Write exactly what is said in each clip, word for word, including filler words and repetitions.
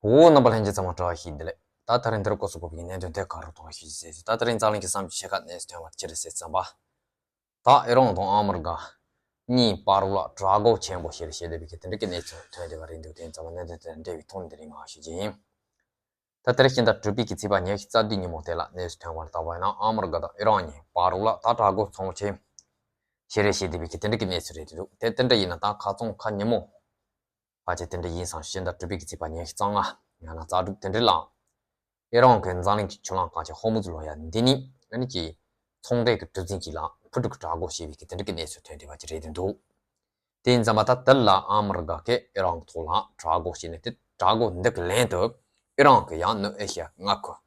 འོ། རྣམ་པ་ལྷན་རྒྱས་ཚང་མ་བཀྲ་ཤིས་བདེ་ལེགས། ད་དེ་རིང་འདིར་སྐོར་སོགས་ཀྱི་གནད་དོན་དེ་ག་རུ་གཏོང་བ་ཞུ་རྒྱུ་ཟེར་ཞུ། ད་དེ་རིང་འཛམ་གླིང་གི་བསམ་གྱིས་ཆེ་ཁ་གནས་སུ་ཐོན་པ་ཅི་རེད་ཟེར་ཙམ་པ། ད་ཨི་རན་དང་ཨ་མི་རི་ཀ་གཉིས་བར་ལ་དགྲ་འགོག་ཆེན་པོ་ཞིག་བྱེད་བསྡད་པའི་གི་དེ་འདྲ་གི་གནས་ཚུལ་ཐོན་བསྡད་པ་རེད་འདུག་དེ་ཙམ་པ་གནད་དོན་དེ་འབྲེལ་བའི་ཐོག་ནས་དེ་རིང་ངས་ཞུ་རྒྱུ་ཡིན། ད་དེ་རིང་ཕྱི་ཟླ་དྲུག་པའི་གི་ཚེས་པ་ཉི་ཤུ་རྩ་བདུན་ཉིན་མོ་དེ་ལ་གནས་སུ་ཐོན་པར་བལྟས་པ་ཡིན་ན། ཨ་མི་རི་ཀ་དང་ཨི་རན་གཉིས་བར་ལ་ད་དགྲ་འགོག་ཚོང་ཆེན་ཞེ་རེ་བྱེད་བསྡད་པའི་གི་དེ་འདྲ་གི་གནས་ཚུལ་རེད་འདུག་དེ་དེ་འདྲ་ཡིན་ན་ད་ཁ་ཚོང་ཁ་ཉིན་མོ་ཕལ་ཆེར་དེ་འདྲ་ཡིན་ཙང་། ཕྱི་ཟླ་དྲུག་པའི་གི་ཚེས་པ་ཉི་ཤུ་རྩ་ལྔ་ཡང་ན་རྩ་དྲུག་དེ་འདྲ་ལ། ཨི་རན་གྱིས་འཛམ་གླིང་གི་ཆུ་གླིང་གང་ཅི་ཧོར་མུ་ཛི་ལོ་ཡ་འདི་ནི་ཨ་ནི་ཀྱི་ཚོང་འབྲེལ་གྱི་གྲུ་གཟིངས་ཤིག་ལ་འཕུར་འགྲོ་གི་དགྲ་འགོག་བྱས་པའི་གི་དེ་འདྲ་གི་གནས་ཚུལ་ཐོན་བསྡད་པ་ཅིག་རེད་འདུག་དེ་ཡིན་ཙང་མ་ད་དེ་ལ་ཨ་མི་རི་ཀ་གིས་ཨི་རན་གྱི་ཐོག་ལ་དགྲ་འགོག་བྱས་ནས། དེ་དགྲ་འགོག་འདི་གི་ལན་དུ་ཨི་རན་གྱིས་ཡང་ནུབ་ཨེ་ཤི་ཡ་མངའ་ཁུལ་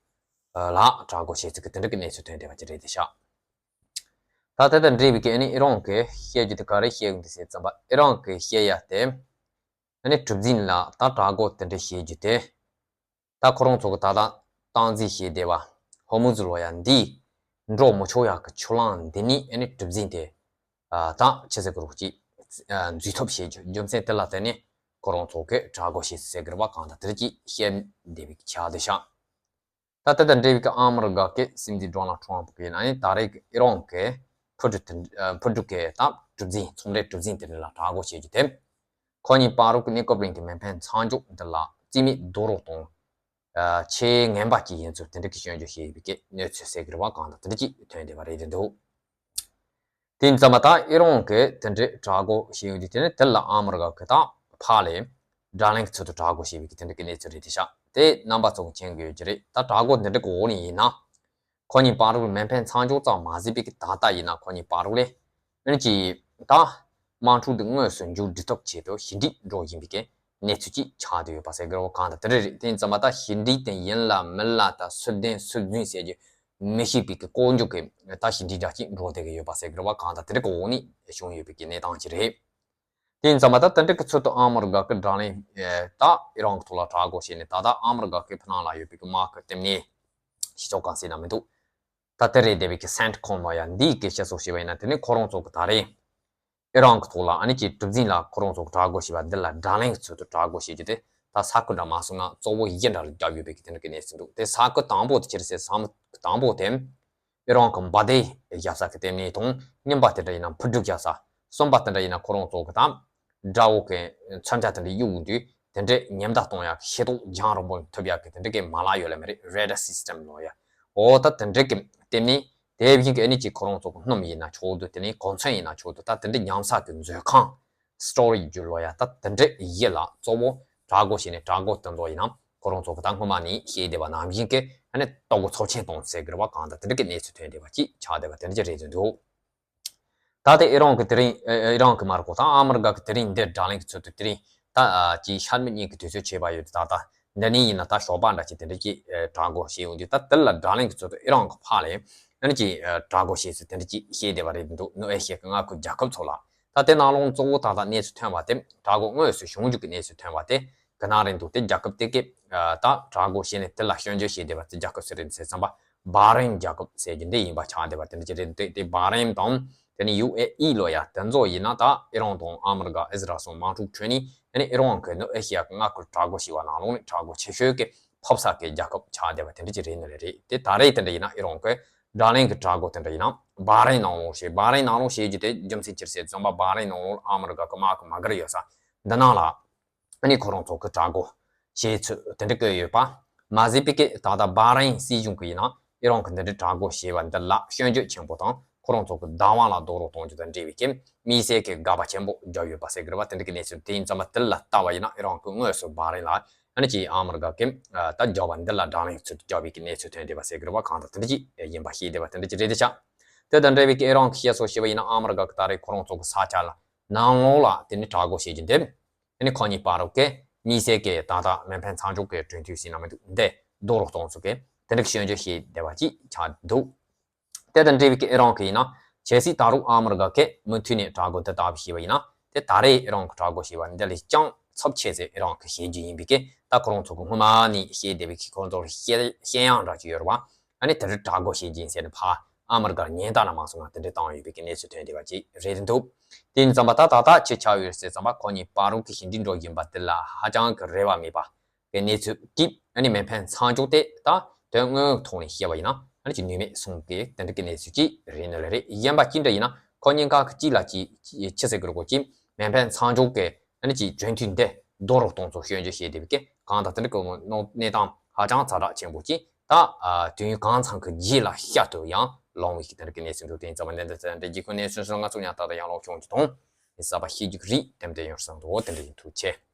ལ་དགྲ་འགོག་བྱས་ཚུལ་གྱི་དེ་འདྲ་གི་གནས་ཚུལ་ཐོན་བསྡད་པ་ཅིག་རེད་འདུག་ཤག་ད་དེ་དང་འབྲེལ་བའི་གི་ཨ་ནི་ཨི་རན་གྱིས་བཤད་རྒྱུ་དེ་ག་རེ་བཤད་ཡོང་འདུག་ཟེར་ཙམ་པ། ཨི་རན་གྱིས་བཤད་ཡ་དེ་ཨ་ནི་གྲུ་གཟིངས་ལ་ད་དགྲ་འགོག་དེ་འདྲ་བྱེད་རྒྱུ་དེ། ད་ཁོ་རང་ཚོ་གི་ད་ལྟ་སྟངས་འཛིན་བྱས་བསྡད་པ་ཧོར་མུ་ཛི་ལོ་ཡ་འདི་འགྲོ་མི་ཆོག་ཡག་གི་ཆུ་གླིང་འདི་ནི་ཨ་ནི་གྲུ་གཟིངས་དེ། ཨ། ད་ཆི་ཟེར་གི་རུ་ཅིག་ཨ། འཛུལ་ཐབས་བྱེད་རྒྱུ། རྒྱུ་མཚན་དེ་ལ་བརྟེན་ནས་ཁོ་རང་ཚོ་གིས་དགྲ་འགོག་བྱས་ཟེར་གི་རེད་པ། གང་ལྟར་དེ་རིགས་ཀྱིས་བཤད་བསྡད་པའི་ཆ་དེ་ཤག་ད་དེ་དང་འབྲེལ་བའི་གི་ཨ་མི་རི་ཀ་གི་སྲིད་འཛིན་ཌོ་ནལ་ཊམ་གྱིས་ཡིན་ན་ནི་ད་རེས་ཀྱི་ཨི་རན་གྱི་འཕུར་གྲུ་དེ། ཨ། འཕུར་གྲུ་གི་ད་གྲུ་གཟིངས། ཚོང་འབྲེལ་གྲུ་གཟིངས་དེ་འདྲ་ལ་དགྲ་འགོག་བྱེད་རྒྱུ་དེ། ཁོ་གཉིས་བར་དུ་གནས་སྐབས་རིང་གི་མེ་འཕེན་མཚམས་འཇོག་འདི་ལ་རྩིས་མེད་རྡོག་རོལ་གཏོང་། ཨ། ཆེས་ངན་པ་ཅིག་ཡིན་ཚུལ་དེ་འདྲ་གི་སྐྱོན་བརྗོད་བྱས་པའི་གི་གནས་ཚུལ་ཟེར་གི་རེད་པ། གང་ལྟར་དེ་འདྲ་ཅིག་ཐོན་བསྡད་པ་རེད་འདུག་དེ་ཡིན་ཙང་མ་ད་ཨི་རན་གྱིས་དེ་འདྲའི་དགྲ་འགོག་བྱས་ཡོང་དུས། དེ་ནི་དེ་ལ་ཨ་མི་རི་ཀ་གིས་ད་ཕར་ལ་བརྡ་ལན་གྱི་ཚུལ་དུ་དགྲ་འགོག་བྱས་པའི་གི་དེ་འདྲ་གི་གནས་ཚུལ་རེད་འདུག་ཤག་དེ་རྣམ་པ་ཚོ་མཁྱེན་གྱི་ཡོད་ཀྱི་རེད། ད་དགྲ་འགོག་འདི་འདྲ་གི་འོག་ནས་ཡིན་ན། ཁོ་གཉིས་བར་དུ་མེ་འཕེན་མཚམས་འཇོག་ཙམ་མ་ཟད་པའི་གི་ད་ལྟ་ཡིན་ན་ཁོ་གཉིས་བར་དུ་ལ་ཨ་ནི་ཀྱི་ད་དམག་འཁྲུག་འདི་དངོས་སུ་མཇུག་སྒྲིལ་ཐབས་ཆེད་དུ་ཞི་འགྲིག་འགྲོ་བཞིན་པའི་གི་གནས་ཚུལ་ཅིག་ཆགས་བསྡད་ཡོད་པ་ཟེར་གི་རེད་པ། གང་ལྟར་དེ་འདྲ་རེད། དེ་ཡིན་ཙང་མ་ད་ཞི་འགྲིག་དེ་ཡིན་ལ་མིན་ལ་ད་སུ་བདེན་སུ་རྫུན་ཟེར་རྒྱུ་མི་ཤེས་པའི་གི་ལྐོག་འཇུག་གི་ད་ཞི་འགྲིག་འདྲ་ཅིག་འགྲོ་བསྡད་ཀྱི་ཡོད་པ་ཟེར་གི་རེད་པ། གང་ལྟར་དེ་འདྲ་གི་འོག་ནས་བྱུང་ཡོད་པའི་གི་གནས་སྟངས་ཅིག་རེད། དེ་ཡིན་ཙང་མ་ད་དེ་འདྲ་གི་ཚུལ་དུ་ཨ་མི་རི་ཀ་གིས་བརྡ་ལན། ཨེ། ད་ཨི་རན་གྱི་ཐོག་ལ་དགྲ་འགོག་བྱས་ནས། ད་ལྟ་ཨ་མི་རི་ཀ་གི་ཕྱི་ནང་ལ་ཡོད་པའི་གི་དམག་གི་ལྟེ་གནས། ཕྱི་ཕྱོགས་གང་ཟེར་ན་མི་འདུག་ད་དེ་རེད་བསྡད་པའི་གི་སེན་ཊི་ཀོམ་ལོ་ཡ་འདིའི་གི་བཤད་སྲོལ་བྱས་པ་ཡིན་ན། དེ་ནི་ཁོ་རང་ཚོ་གིས་ད་རེས་ཨི་རན་གྱི་ཐོག་ལ་ཨ་ནི་ཀྱི་གྲུ་གཟིངས་ལ་ཁོ་རང་ཚོ་གིས་དགྲ་འགོག་བྱས་པ་འདི་ལ་བརྡ་ལན་གྱི་ཚུལ་དུ་དགྲ་འགོག་བྱེད་རྒྱུ་དེ། ད་ས་ཁུལ་འདྲ་མ་སོང་ན་གཙོ་བོ་བཞི་འདྲ་ལ་བརྒྱབ་ཡོད་པའི་གི་དེ་འདྲ་གི་གནས་ཚུལ་འདུག་དེ་ས་ཁུལ་དང་པོ་དེ་ཅི་རེད་ཟེར་ཙམ་པ། དང་པོ་དེ་ཨི་རན་གྱི་འབར་མདེལ་བརྒྱབ་ས་གི་ལྟེ་གནས་དང་། གཉིས་པ་དེ་འདྲ་ཡིན་ན་འཕུར་གྲུ་བརྒྱབ་ས། གསུམ་པ་དེ་འདྲ་ཡིན་ན་ཁོ་རང་ཚོ་གིས་ད་དགྲ་བོ་གི་མཚོན་ཆ་དེ་འདྲ་གཡུག་དུས་དེ་འདྲའི་ཉེན་བརྡ་གཏོང་ཡག་གི་ཤེལ་ཏོག་རྒྱང་རིང་པོ་ཐུབ་ཡག་གི་དེ་འདྲ་གི་མ་ལག་ཡོད་ལེ་མ་རེད། རེ་ཌར་སིས་ཊེམ་ལབ་ཡ། འོ། ད་དེ་འདྲ་གི་ལྟེ་གནས། དེ་བཞིན་གི་ཨ་ནི་ཀྱི་ཁོ་རང་ཚོ་གི་སྣུམ་ཡིན་ན་ཆོག་འདུག་དེ་ནས་གོ་མཚོན་ཡིན་ན་ཆོག་འདུག་ད་དེ་འདྲ་ཉམས་ས་གི་མཛོད་ཁང་། སི་ཊོ་རེཇ་ལབ་ཡ། ད་དེ་འདྲ་བཞི་ལ་གཙོ་བོ་དགྲ་འགོག་བྱས་ནས། དགྲ་འགོག་དེ་ཚོ་ཡིན་ན་ཁོ་རང་ཚོ་གིས་ད་སྔོན་མ་ནས་བཤད་བསྡད་པ་ནང་བཞིན་གི་ཨ་ནི་ལྟོ་གོས་ཚབས་ཆེན་གཏོང་ཟེར་གི་རེད་པ། གང་ལྟར་དེ་འདྲ་གི་གནས་ཚུལ་ཐོན་བསྡད་པ་ཅིག་ཆགས་བསྡད་པ་དེ་འདྲ་ཅིག་རེད་འདུག་ད་དེ་ཨི་རན་གྱིས་དེ་རིང་། ཨེ། ཨི་རན་གྱིས་མ་རེད་གོ། ད་ཨ་མི་རི་ཀ་གིས་དེ་རིང་འདིར་བརྡ་ལན་གྱི་ཚུལ་དུ། དེ་རིང་ད། ཨ། ཀྱི་ཤར་མི་གཉིས་ཀྱི་དུས་ཚོད་ཁྱད་པར་ཡོད་དུས། ད་ལྟ་འདི་ནས་ཡིན་ན་ད་ཞོགས་པ་འདྲ་ཅིག་དེ་འདྲ་ཅིག་ཨེ། དགྲ་འགོག་བྱས་ཡོང་དུས། ད་དེ་ལ་བརྡ་ལན་གྱི་ཚུལ་དུ་ཨི་རན་གྱིས་ཕར་ལ་ཨ་ནི་ཀྱི་ཨེ། དགྲ་འགོག་བྱས་ཚུལ་དེ་འདྲ་ཅིག་བཤད་བསྡད་པ་རེད་འདུག་ནུབ་ཨེ་ཤི་ཡའི་མངའ་ཁུལ་རྒྱལ་ཁབ་ཚོ་ལ། ད་དེ་ནང་ལོགས་གཙོ་བོ་ད་ལྟ་གནས་ཚུལ་ཐོན་པ་དེ། དགྲ་འགོག་དངོས་སུ་བྱུང་རྒྱུ་གི་གནས་ཚུལ་ཐོན་པ་དེ་གི་ནང་རེད་འདུག་དེ་རྒྱལ་ཁབ་དེ་གི། ཨ། ད་དགྲ་འགོག་བྱས་ནས་དེ་ལ་སྐྱོན་བརྗོད་བྱས་བསྡད་པ་དེ་རྒྱལ་ཁབ་སུ་རེད་ཟེར་ཙམ་པ། བྷ་རེན་རྒྱལ་ཁབ་ཟེར་རྒྱུ་འདི་ཡིན་པ་ཆགས་བསྡད་པ་དེ་འདྲ་ཅིག་རེད་འདུག་དེ་བྷ་རེན་དང་དེ་ནས་ཡུ་ཨེ་ཨི་ལབ་ཡ་དེ་ཚོ་ཡིན་ན། ད་ཨི་རན་དང་ཨ་མི་རི་ཀ་ཨི་ཟི་རལ་སོགས་དམག་འཁྲུག་ཁྲོད་ནས། ཨ་ནི་ཨི་རན་གྱིས་ནུབ་ཨེ་ཤི་ཡ་གི་མངའ་ཁུལ་དགྲ་འགོག་བྱས་པ་ནང་ལོགས་ནས་དགྲ་འགོག་ཆེ་ཤོས་ཀྱི་ཕོག་ས་གི་རྒྱལ་ཁབ་ཆགས་བསྡད་པ་དེ་འདྲ་ཅིག་རེད་ནི་ལས་རེད། དེ་ད་རེས་དེ་འདྲ་ཡིན་ན་ཨི་རན་གྱིས་བརྡ་ལན་གྱི་དགྲ་འགོག་དེ་འདྲ་ཡིན་ན་བྷ་རེན་ནང་ལོགས་བྱས། བྷ་རེན་ནང་ལོགས་བྱས་རྒྱུ་དེ་རྒྱུ་མཚན་ཅི་རེད་ཟེར་ཙམ་པ། བྷ་རེན་ནང་ལོགས་ཨ་མི་རི་ཀ་གི་དམག་གི་མ་གར་ཡོད་ས་འདི་ནང་ལ། ཨ་ནི་ཁོ་རང་ཚོ་གིས་དགྲ་འགོག་བྱས་ཚུལ་དེ་འདྲ་བཀོད་ཡོད་པ་མ་ཟད་པའི་གི། ད་ལྟ་བྷ་རེན་སྲིད་གཞུང་གིས་ཡིན་ན་ཨི་རན་གྱིས་འདི་འདྲའི་དགྲ་འགོག་བྱས་པ་འདི་ལ་སྐྱོན་བརྗོད་ཆེན་པོ་དང་། ཁོ་རང་ཚོ་གི་བདག་དབང་ལ་རྡོག་རོལ་གཏོང་རྒྱུ་དང་འབྲེལ་བའི་གི་དམིགས་བསལ་གྱི་དགག་པ་ཆེན་པོ་བརྒྱབ་ཡོད་པ་ཟེར་གི་རེད་པ། དེ་འདྲ་གི་གནས་ཚུལ་དེ་ཡིན་ཙང་མ་དེ་ལ་ལྟ་བ་ཡིན་ན་ཨི་རན་གྱིས་དངོས་སུ་བྷ་རེན་ལ། ཨ་ནི་ཀྱི་ཨ་མི་རི་ཀ་གིས་ད་བརྒྱབ་པ་འདི་ལ་བརྡ་ལན་ཚུལ་དུ་བརྒྱབ་པའི་གི་གནས་ཚུལ་ཐོན་བསྡད་པ་ཟེར་གི་རེད་པ། གང་ལྟར་དེ་འདྲ་ཅིག་ཡིན་པ་ཤེས་བསྡད་པ་དེ་འདྲ་ཅིག་རེད་དེ་ཆགས། དེ་དང་འབྲེལ་བའི་གི་ཨི་རན་གྱིས་བཤད་སྲོལ་བྱས་པ་ཡིན་ན། ཨ་མི་རི་ཀ་གིས་ད་རེས་ཁོ་རང་ཚོ་གི་ས་ཆ་ལ་ནང་ལོགས་ལ་དེ་ནི་དགྲ་འགོག་བྱེད་རྒྱུ་འདི། ཨ་ནི་ཁོ་གཉིས་བར་དུ་གི་དམིགས་བསལ་གྱི་ད་ལྟ་མེ་འཕེན་མཚམས་འཇོག་གི་གྲོས་མཐུན་ཟེར་ན་མི་འདུག་འདི་རྡོག་རོལ་གཏོང་ཚུལ་གྱི་དེ་འདྲ་གི་སྐྱོན་བརྗོད་བྱས་བསྡད་པ་ཅིག་ཆགས་འདུག་དེ་དང་འབྲེལ་བའི་གི་ཨི་རན་གྱིས་ཡིན་ན། གལ་སྲིད་ད་རུང་ཨ་མི་རི་ཀ་གིས་མུ་མཐུད་ནས་དགྲ་འགོག་འདི་ལྟ་བུ་བྱས་པ་ཡིན་ན། དེ་ད་རེས་ཨི་རན་གྱིས་དགྲ་འགོག་བྱས་པ་འདི་ལས་ཀྱང་ཚབས་ཆེ་ཟེར་ཨི་རན་གྱིས་བཤད་རྒྱུ་ཡིན་པའི་གི། ད་ཁོ་རང་ཚོ་གིས་སྔོན་མ་ནས་བཤད་བསྡད་པའི་གི་ཁོ་རང་ཚོ་ལ་བཤད་བཤད་ཡག་འདྲ་ཅིག་ཡོད་རེད་པ། ཨ་ནི་དེ་རིང་དགྲ་འགོག་བྱེད་རྒྱུ་ཡིན་ཟེར་ནས་ཕར་ཨ་མི་རི་ཀར་ཉེན་བརྡ་ལ་མ་སོང་ན་དེ་འདྲ་བཏང་ཡོད་པའི་གི་གནས་ཚུལ་ཐོན་བསྡད་པ་ཅིག་རེད་འདུག་དེ་ཡིན་ཙང་མ་ད་ད་ལྟ་ཅི་ཆགས་ཡོད་ཟེར་ཙམ་པ། ཁོ་གཉིས་བར་དུ་གི་ཞི་འགྲིག་འགྲོ་བཞིན་པ་དེ་ལ་ཧ་ཅང་གི་རེ་བ་མེད་པ། གི་གནས་ཚུལ་གྱིས་ཨ་ནི་མེ་འཕེན་ཚང་ཆུང་དེ་ད་དོན་དངོས་ཐོག་ནས་བཤད་པ་ཡིན་ན་ཨ་ནི་ཅིག་ནུས་མེད་སོང་གི་དེ་འདྲ་གི་གནས་ཚུལ་ཅིག་རེད་ནི་ལ་རེད། གཞན་པ་ཅི་འདྲ་ཡིན་ན་ཁོ་གཉིས་ཀ་གཅིག་ལ་གཅིག་ཅི་ཟེར་གི་རེད་གོ་ཅིག་མེ་འཕེན་ཚང་ཆུང་གི་ཨ་ནི་ཅིག་འབྱོན་ཐུན་དེ་རྡོ་རུ་གཏོང་ཚུལ་སྐྱོན་བརྗོད་བྱས་བསྡད་པའི་གང་ལྟར་དེ་འདྲ་གི་གནས་སྟངས་ཧ་ཅང་ཛ་དྲག་ཆེན་པོ་ཅིག་ད་དུས་ཡུན་གང་ཚང་གི་རྗེས་ལ་ཤར་དུ་ཡང་ལོང་བའི་དེ་འདྲ་གི་གནས་ཚུལ་འདུག་དེ་ཡིན་ཙམ་པ་ནན་ཏན་ཙམ་འདྲ་རྒྱུ་ཁུངས་གནས་ཚུལ་སོགས་ང་ཚོ་ཡང་ད་ལྟ་ཡང་ལོག་བྱུང་གི་དང་གསར་པ་ཤེས་རྒྱུ་རིགས་དེ་འདྲ་ཡོང་སང་འདུག་དེ་འདྲ་ཡིན། ཐུགས་རྗེ་ཆེ།